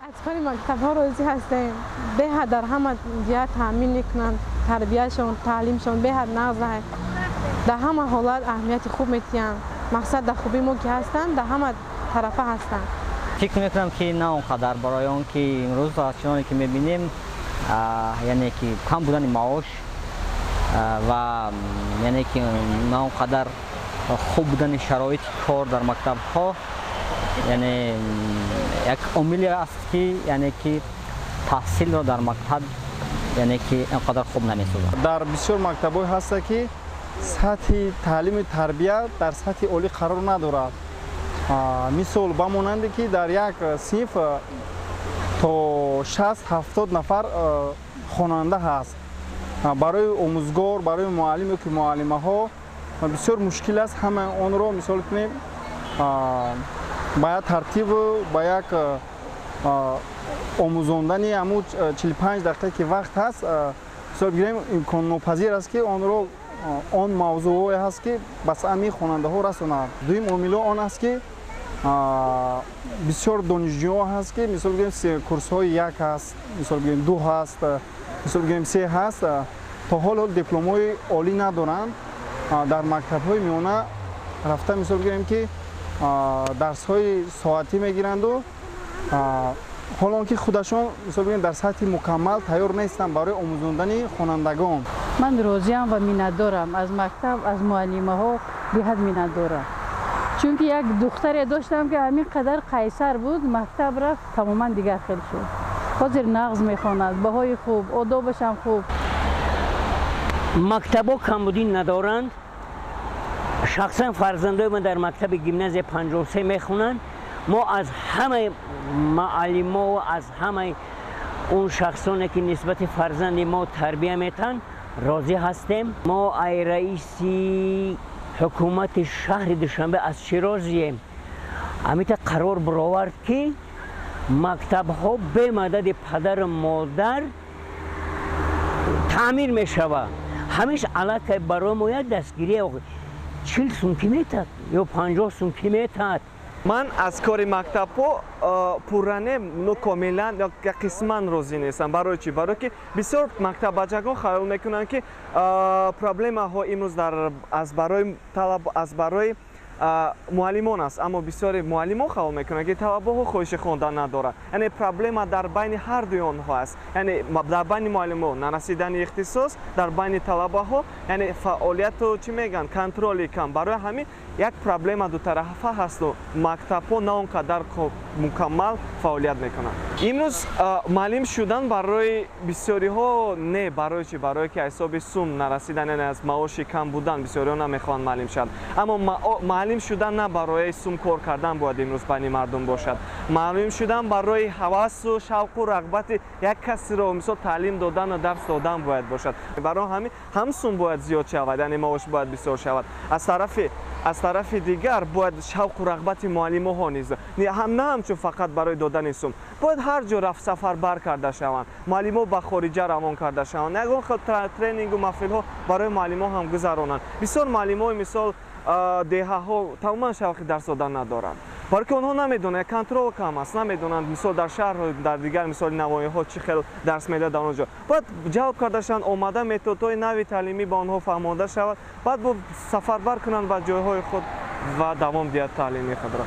Аз кори мактабҳо розӣ ҳастем. Беҳад дар ҳама ҷиҳат таъмин мекунанд, тарбияшон, таълимшон беҳад нағз аст. Дар ҳама ҳолат аҳамияти хуб медиҳанд. Мақсад дар хубии мо ки ҳастанд, дар ҳама тарафа ҳастанд. Фикр мекунам, ки на он қадар, барои он ки имрӯз чуноне ки мебинем, яъне ки кам будани маош ва яъне ки на он қадар хуб будани шароити кор дар мактабҳо, яъне як омиле аст, ки яъне ки таҳсилро дар мактаб яъне ки он қадар хуб намесозад. Дар бисёр мактабҳое ҳаста, ки сатҳи таълими тарбия дар сатҳи олӣ қарор надорад. Мисол, ба монанде ки дар як синф то 60-70 нафар хонанда ҳаст. Барои омӯзгор, барои муаллим ё ки муаллимаҳо бисёр мушкил аст ҳама онро, мисол кунем, ба як тартибу ба як омӯзондани ҳамун 45 дақиқа, ки вақт ҳаст, мисол бигирем, имконнопазир аст, ки онро он мавзӯъҳое ҳаст, ки ба саҳми хонандаҳо расонад. Дуюм омило он аст, ки бисёр донишҷӯҳо ҳаст, ки, мисол бигирем, курсҳои як ҳаст, мисол бигирем, ду ҳаст, мисол бигирем, се ҳаст, то ҳол дипломҳои олӣ надоранд. Дар мактабҳои миёна рафта, мисол бигирем, ки дарсҳои соатӣ мегиранду, ҳолон ки худашон, мисол бигирем, дар сатҳи мукаммал тайёр нестанд барои омӯзондани хонандагон. Ман розиам ва миннатдорам аз мактаб, аз муаллимаҳо беҳад миннатдорам, чунки як духтаре доштам, ки ҳамин қадар қайсар буд, мактаб рафт, тамоман дигар хел шуд. Ҳозир нағз мехонад, баҳои хуб, одобашам хуб. Мактабҳо камбудӣ надоранд. Шахсан фарзандои ман дар мактаби гимназия 53 мехонанд. Мо аз ҳамаи муаллимо ва аз ҳамаи он шахсоне, ки нисбати фарзанди мо тарбия метаҳанд, розӣ ҳастем. Мо ай раиси ҳукумати шаҳри Душанбе аз чӣ розием? Ҳамита қарор баровард, ки мактабҳо бе мадади падару модар таъмир мешавад. Ҳамеш аллакай барои мо як дастгирия. 40 сум ки метаҳад ё 50 сум ки метаҳад? Ман аз кори мактабҳо пурра не, ну комилан ё қисман розӣ нестам. Барои чӣ? Барое ки бисёр мактаббачагон хаёл мекунанд, ки проблемаҳо имрӯз дар аз барои талаб, аз барои муаллимон аст, аммо бисёри муаллимон хаёл мекунанд, ки талабаҳо хоҳиши хондан надоранд. Яъне проблема дар байни ҳар дуи онҳо аст, яъне дар байни муаллимон нарасидани ихтисос, дар байни талабаҳо яъне фаъолияту, чӣ мегӯянд, контроли кам. Барои ҳамин як проблема дутарафа ҳасту мактабҳо на он қадар мукаммал фаъолият мекунанд. Имрӯз муаллим шудан барои бисёриҳо не. Барои чӣ? Барое ки ҳисоби сум нарасидан, яъне аз маоши кам будан бисёриҳо намехоҳанд муаллим шаванд. Аммо муаллим шудан на барои сум кор кардан бояд имрӯз байни мардум бошад. Муаллим шудан барои ҳавасу шавқу рағбати як касиро, мисол, таълим додану дарс додан бояд бошад. Барои ҳамин ҳам сум бояд зиёд шавад, яъне маош бояд бисёр шавад, аз тарафи дигар бояд шавқу рағбати муаллимоҳо низ ҳам на ҳамчун фақат барои додани сум. Бояд ҳар ҷо рафт сафарбар карда шаванд муаллимо, ба хориҷа равон карда шаванд, ягон хел тренингу маҳфилҳо барои муаллимо ҳам гузаронанд. Бисёр муаллимои, мисол, деҳаҳо тамоман шавқи дарс додан надоранд, барои ки онҳо намедонанд, контрол кам аст, намедонанд, мисол, дар шаҳрҳо, дар дигар, мисоли, навоҳиҳо чӣ хел дарс медиҳад. Дар он ҷо бояд ҷалб карда шаванд, омада методҳои нави таълимӣ ба онҳо фаҳмонда шавад, баъд бо сафарбар кунанд ба ҷойҳои худ ва давом диҳад таълими худро.